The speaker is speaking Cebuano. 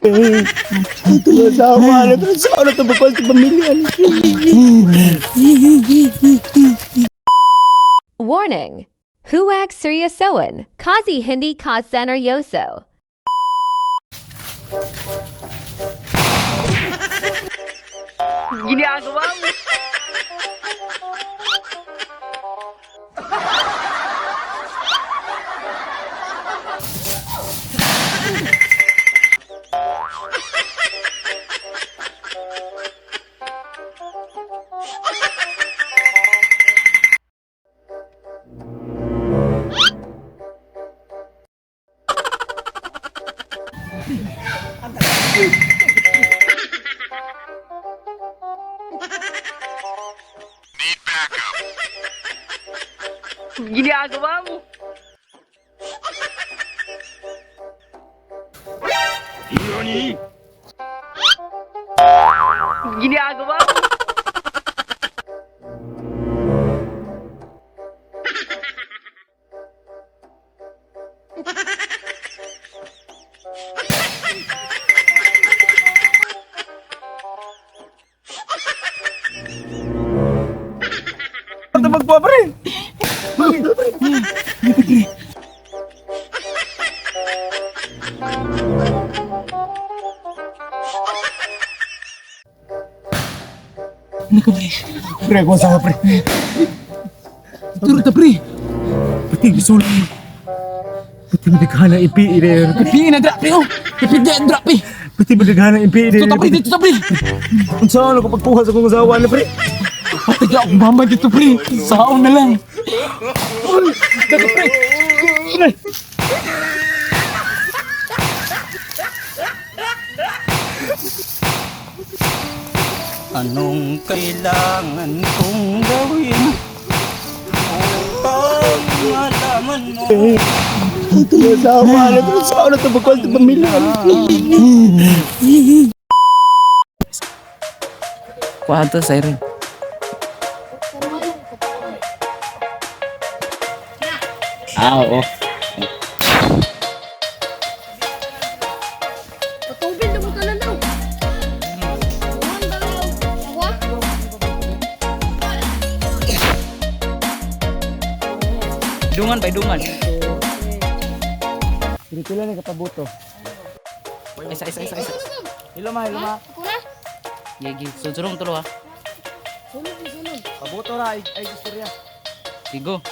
Ito asawa na ito. Saan na ito bakal sa pamilya? Warning! Huwag seryosohin. Kasi hindi ka seryoso. Ginagawa mo. Ginagawa mo. Ginagawa mo. Ito magpa pre. Pre, ako asawa pre. Turo ta pre. Pati gusto lang. Pati madaghan ang ipi. Ipi na dra pre oh. Ipi na dra pre. Pati madaghan ang ipi. Dito ta pre, dito ta pre. Ang saan ako pagkuha sa kong asawa na pre. Patay ka akong mama dito pre. Saon na lang. Uy, dito pre. Inay. Anong kailangan kong gawin upang malaman mo? Ito asawa na ito. Saan na ito bakal sa pamilya? Kuha to, siren. Ah, oo. Patubin na mo tanan daw. Dungan pa, dungan. Dito lang nagkapabuto. Isa, isa, isa, isa. Hiloma, hiloma. Ako na. Gigi, susunod tulo ha. Sunod, sunod. Pabuto ra ay ay istorya. Gigo.